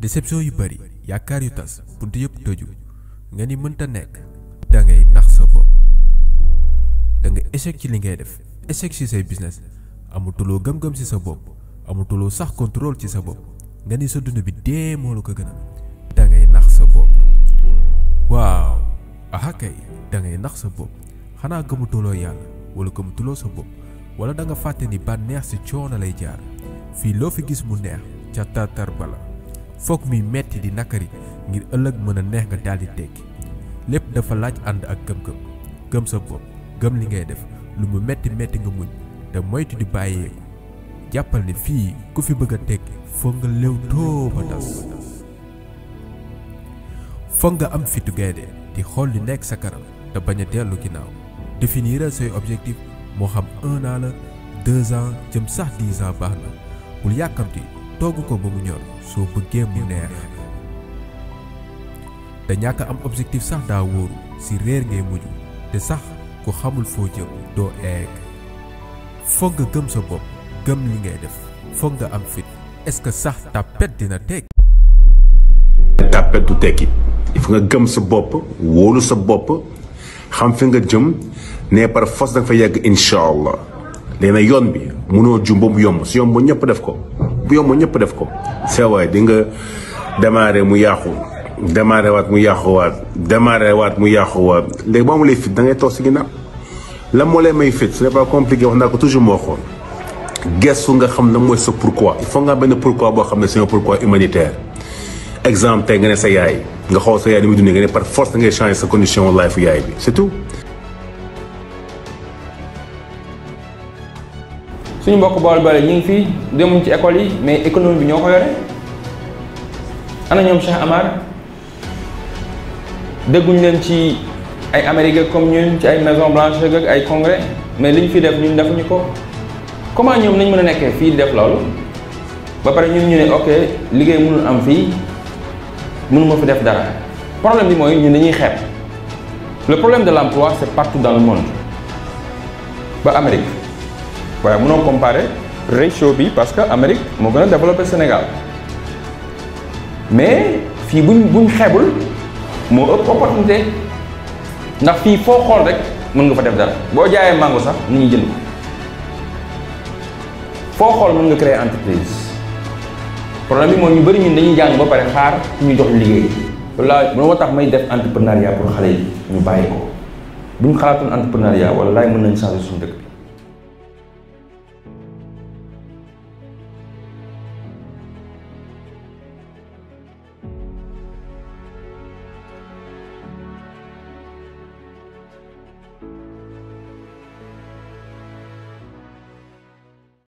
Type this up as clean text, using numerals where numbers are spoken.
déception yu bari yaakaar yu tas buntu yëpp tëju nga ni mënta nekk da ngay nax sa bopp da nga échec ci li ngay def échec ci say business amutuloo gëm-gëm ci sa bopp amutuloo sax contrôle ci sa bopp nga ni sa dund bi dee moo la ko gën a da ngay nax sa bopp waaw aha kay da ngay nax sa bopp xanaa gëmutuloo yàlla wala gëmutuloo sa bopp wala da nga fàtte ni bànneex ci coono lay jaar fii loo fi gis mu neex ca tartar bala foog mi metti di nakari ngir ëllëg mën a neex nga daldi tekki lépp dafa laaj ànd ak gëm-gëm gëm sa bopp gëm li ngay def lu mu metti metti nga muñ te moytu di bàyyeeku jàppal ni fii ku fi bëgg a tekki foog nga léew too ba tas foog nga am fitu gaynde di xool li nekk sa kanam te bañ a dellu ginnaaw définir say objectif moo xam 1 an la 2 ans jëm sax 10 ans baax na bul yàkkamti togg ko ba mu ñor soo bëggee mu neex te ñàkk am objectif sax daa wóoru si réer ngay mujj te sax ku xamul foo jëm doo egg foog nga gëm sa bopp gëm li ngay def foog nga am fit est-ce que sax tapet dina tekki tapet du tekki il faut nga gëm sa bopp wóolu sa bopp xam fi nga jëm ne par force da nga fa yegg incha allah léegi nag yoon bi mënoo jum ba mu yomb si yomb ba ñëpp def ko bu yomb ñëpp def ko c'est vrai di nga démarrer mu yàqu démarrer waat mu yàquwaat démarrer waat mu yàquwaat léegi boo amulee fit da ngay toog si ginnaaw lan moo lay may fit ce n'est pas compliqué wax naa ko toujours moo xool gestu nga xam na mooy sa pourquoi il faut nga am benn pourquoi boo xam ne c'est un pourquoi humanitaire exemple tey nga ne sa yaay nga xool sa yaay ni muy dundee nga ne par force da ngay changer sa condition life yaay bi c'est tout. suñu mbokk bool ñu ngi fii demuñ ci école yi mais économie bi ñoo ko yore ana ñoom Cheikh Amar dégguñ leen ci ay Amérique comme ñun ci ay Maison Blanche ak ay congrès mais liñ fi def ñun defuñu ko comment ñoom nañ mën a nekkee fii def loolu ba pare ñun ñu ne ok liggéey mënul am fii mënuma fi def dara problème bi mooy ñun dañuy xeeb le problème de l'emploi c'est partout dans le monde ba Amérique waaye mënoo comparer ratio bi parce que Amérique moo gën a développé Sénégal mais fii buñ xeebul moo ëpp opportunité ndax fii foo xool rek mën nga fa def dara boo jaayee mango sax nit ñi jënd ko foo xool mën nga créer entreprise problème bi mooy ñu bëri ñun dañuy jàng ba pare xaar ñu jox liggéey loolu laa moo tax may def entrepreneuriat pour xale yi ñu bàyyi ko bu ñu xalaatoon entrepreneuriat wala laay mën nañ changer suñu dëkk bi